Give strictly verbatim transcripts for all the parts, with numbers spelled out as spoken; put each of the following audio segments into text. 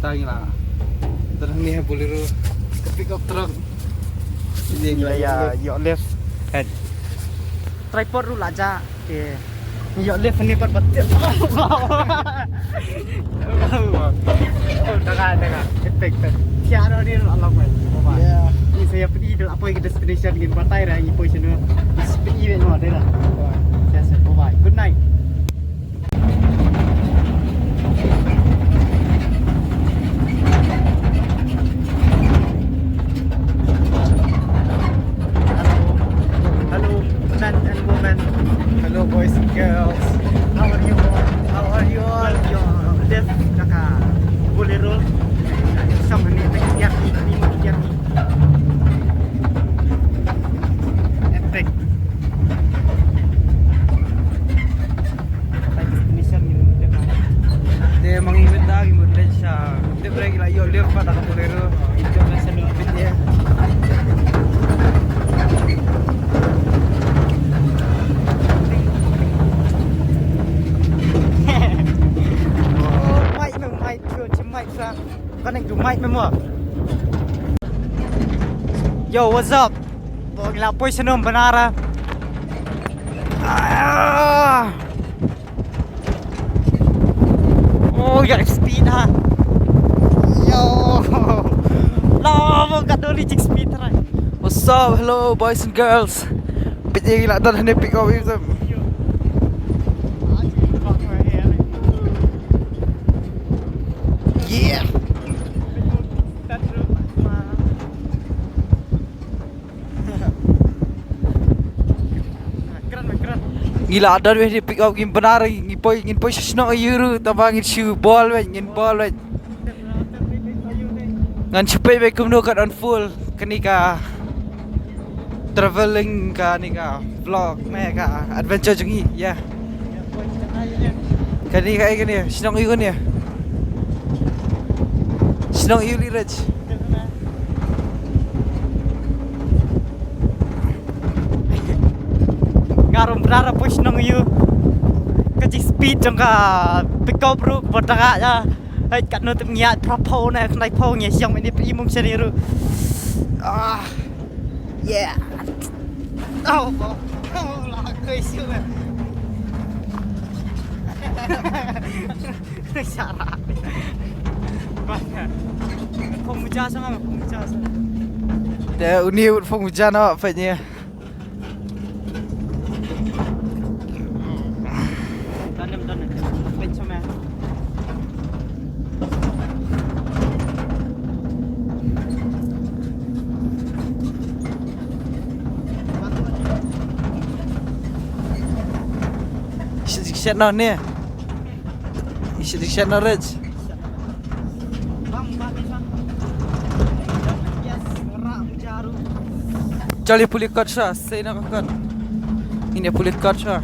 Ngi la don hangne ha Bolero, ka pickup truck. Ïa, ïa, ïa, left. Eh. Tripod ruh la jah. Te ïa, left hangne pat pat. Oh, tanga, tanga. Epic, epic. Ïa, ruh ni ruh la long, man. Bye bye. Ïa. Ngi sa ïa pynïaid, la poi ka destination, ngin batai ruh ngi poi shano. Ngi sa pynïaid noh, dei lah. Ïa, sa, bye bye. Good night. Hello, men and women. Hello, boys and girls. How are you all? How are you all? Yo, left jaka Bolero. Sama ni, tak kiat ni, ni kiat ni. Epic. Te ma ngi mynta ngi mut leit sha, te brek la ïoh lem pat da ka Bolero. Oh, mic me, mic, yo, mic sa. Connect to mic me mo. Yo, what's up? Bo ngi la poi sha Nongbnara. Ah. Oh, ïa speed ha. Yo. La, bo ka doli jik speed ha. What's up? Hello, boys and girls. Pit ïa ngi la don hangne pick up ïa. Yeah. Ngi la don wei pick up, ngin bna, ngi poi, ngin poi sha shnong ïa u ruh, tangba ngin shu bol wei, ngin bol wei. Ngan shu peit wei kumno kan unfold kane ka traveling, kane ka vlog, ne ka adventure jong ngi, ïa. Kane ka, kane shnong ïa u, kane shnong ïa u Li Rich. Nga ruh bna poi shnong ïa u. Ka jing speed jong ka pickup ruh kaba dang ïa. Hei, katno tip ngi ïa phra phew ne khyndai phew ngi ïa shong mynta phi mung shane ruh. Ah. Yeah. Oh, oh, oh, la kai shu. Shara. Phong muja sama, phong muja sama. Te uni ut phong muja na, apa nya? Tanem, tanem. Peit shwa me. Shet, shet noh ne. Shet, shet noh, Rich. Charlie, pull your cut, sha. Say no cut. Ini pull your cut, sha.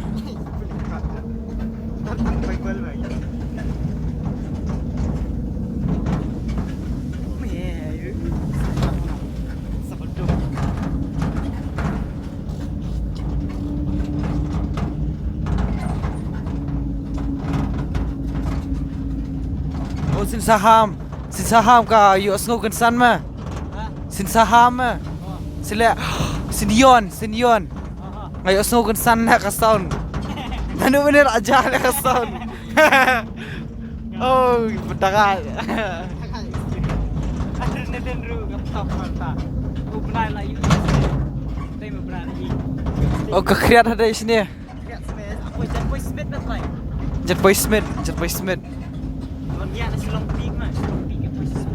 Oh, sin saham. Sin saham ka ïohsngew kynsan ma. Sin saham ma. Sile. Sin yon, sin yon. Nga ïohsngew kynsan na ka sound. Nanu mene raja na ka sound. Oh, betakat. Adrenaline ruh ka top mata. Oh, bnai la yu. Time bnai la yu. Oh, ka khriat hada isne. Khriat sne. Apa Jan Boy Smith na try. Jan Boy Smith, Jan Boy Smith. Ngon ïa na Shillong Peak na, Shillong Peak ka Boy Smith.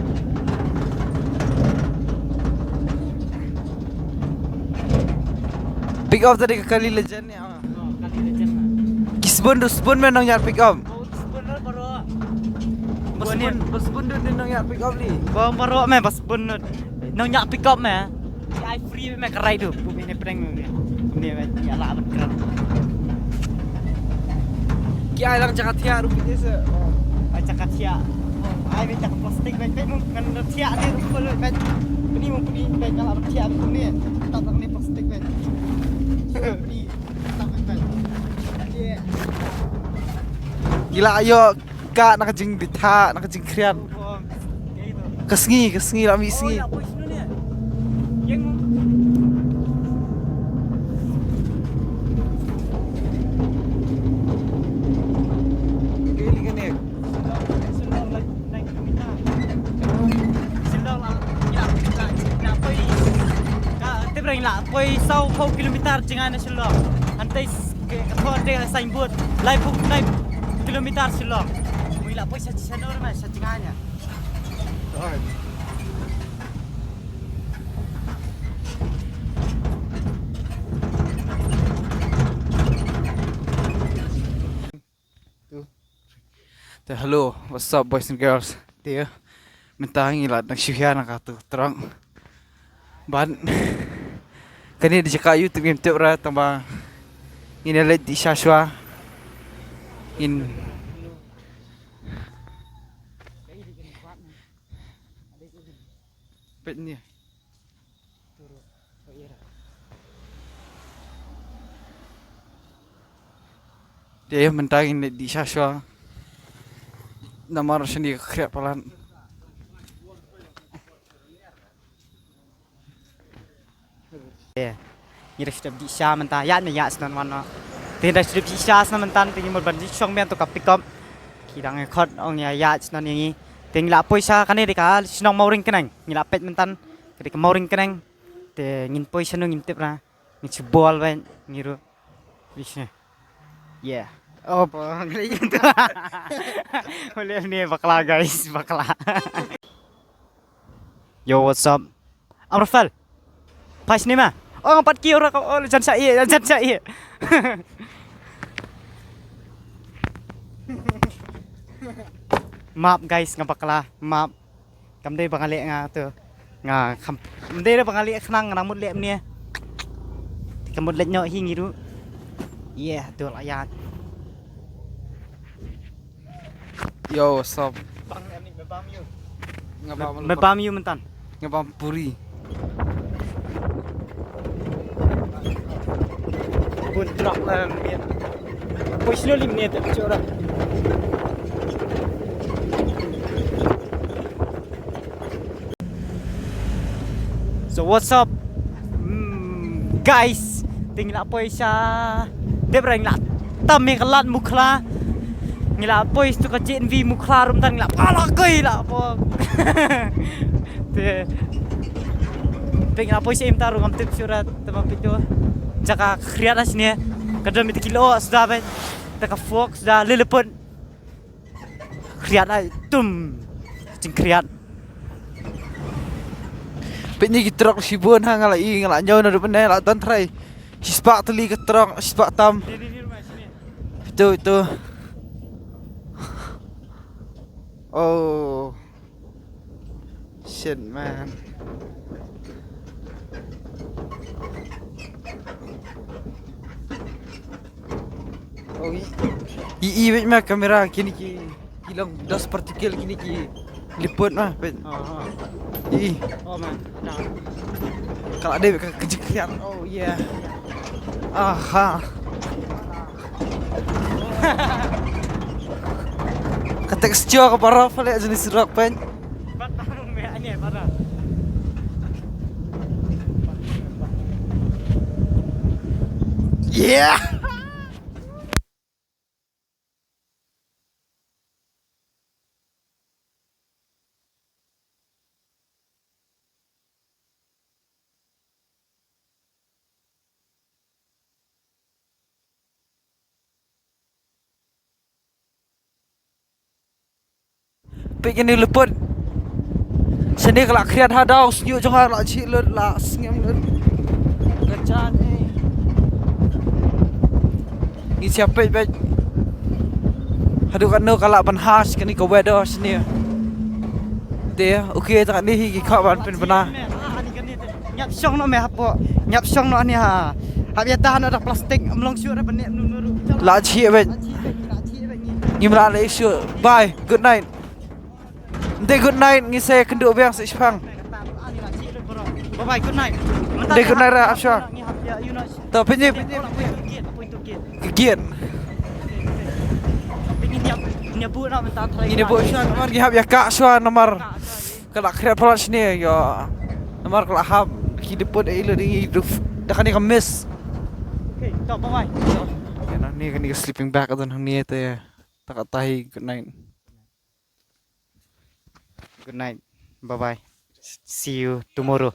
Pick up tadi ka kali legend ni. Ki sbun du sbun men nongñiah pick up. Ba sbun, ba sbun du nongñiah pick up li. Ba baroh me ba sbun du nongñiah pick up me. Ki ai free me ka ride du. Bu me ne prank me. Ne me ïa la ban kran. Ki ai lang jaka thiah ruh phi se. Ai jaka thiah. Ai me jaka plastik me me ngan thiah ne ruh phi me. Pini mu pini me ka la ban thiah me ne. Tap lang ne plastik me. Pini. Ngi la ïoh ka na ka jingbit ha, na ka jingkhriat. Ka sngi, ka sngi la mih sngi. Tip reng la poi saw phew kilometer jngai na Shillong. Hynrei ka thon de signboard laiphew kilometer Shillong. Mui la poi sa sa nor ma sa jngai na. Te hello, what's up boys and girls? Te mynta ngi la dang shu hiar na katu ka truck. Ban kane da jaka ïu te ngim tip ra tang ba ngin ïa leit dih sha shuwa. Ngin peit ne. Te mynta ngin dih sha shuwa. Namar shane ka khriat palat. Ngi da shu dep dih sha mynta, ïa ne ïa snan wan no. Te da shu dep dih sha snan mynta te ngi mut ban dih shong biang to ka pickup. Ki dang khot ong ïa ïa snan ïa ngi. Te ngi la poi sha kane de ka shnong Mawryngkneng. Ngi la peit mynta ka de ka Mawryngkneng. Te ngin poi shano ngim tip ra. Ngi shu bol ban ngi ru. Ish. Yeah. Oh, boleh ni bakla guys, bakla. Yo, what's up? Am Rafael. Pas ni ma. Oh, nga pat ki ora ko. Oh, jan sa ie, jan sa ie. Map guys, nga bakla, map. Kam dei ba nga leh nga tu. Nga kam dei ba nga leh khnang nga mut leh mne. Kam mut leh nyok hi ngi ru. Yeah, tu la ïa. Yo, what's up? Bang em ni me bam ïu. Nga bam me bam ïu myntan. Nga bam puri. Bun drop lan miet. Poi sino lim ne te chora. So what's up, mm, guys? Te ngi la poi sha Depreng, la tam me ka lad Mukhla. Ngi la poi stu ka J N V Mukhla rum tan ngi la pala koi la po. Te te ngi la poi sha im ta rum am tip sura te ma pito. Jaka khriat as ne. Ka dam ita kilo suda be. Te ka fok suda lilepon. Khriat ai tum. Jingkhriat. Peit ni ki trok shibun ha nga la i nga la ñiew na rup ne la don trai. Shispah tylli ka trok, shispah tam. Itu, itu. Oh. Shit, man. Oh, i, i, i, wait ma camera kini ki, ki long dust particle kini ki liput ma, wait. Aha. I. Oh man. Nah. Kalau ada ka kejikrian. Oh yeah. Aha. Ka texture ka para pale jenis rock pen. Yeah. Peit kane liput. Sini ka la khriat ha daw, sniu jong nga la chih lut, la sngem lut. Ka jan eh. Ngi siap peit peit. Haduh katno ka la ban hash kane ka weather sini. Te, okay, ta kane hi ki kha ban pynbna. Ngiap shong noh me hapoh. Ngiap shong noh ni ha. Hap ïa tah noh da plastik, ym long shuh re ban ne nu nu ru. La chih wei. Ngim lah leh shuh. Bye. Good night. Nde good night, ngi sa kynduh biang sa shipang. Bye bye, good night. Nde good night ra, ap shwa. To pynji pynji. Ka gate. Ngin ïa buh shwa namar ngi hap ïa kah shwa namar. Ka la khriat palat shane ïa. Namar ka la hap ki depot ei lo ding i duf. Da kane ka miss. Okay, to bye bye. Ïa na ne kane ka sleeping bag don hangne te. Ta ka tahi, good night. Good night. Bye bye. See you tomorrow.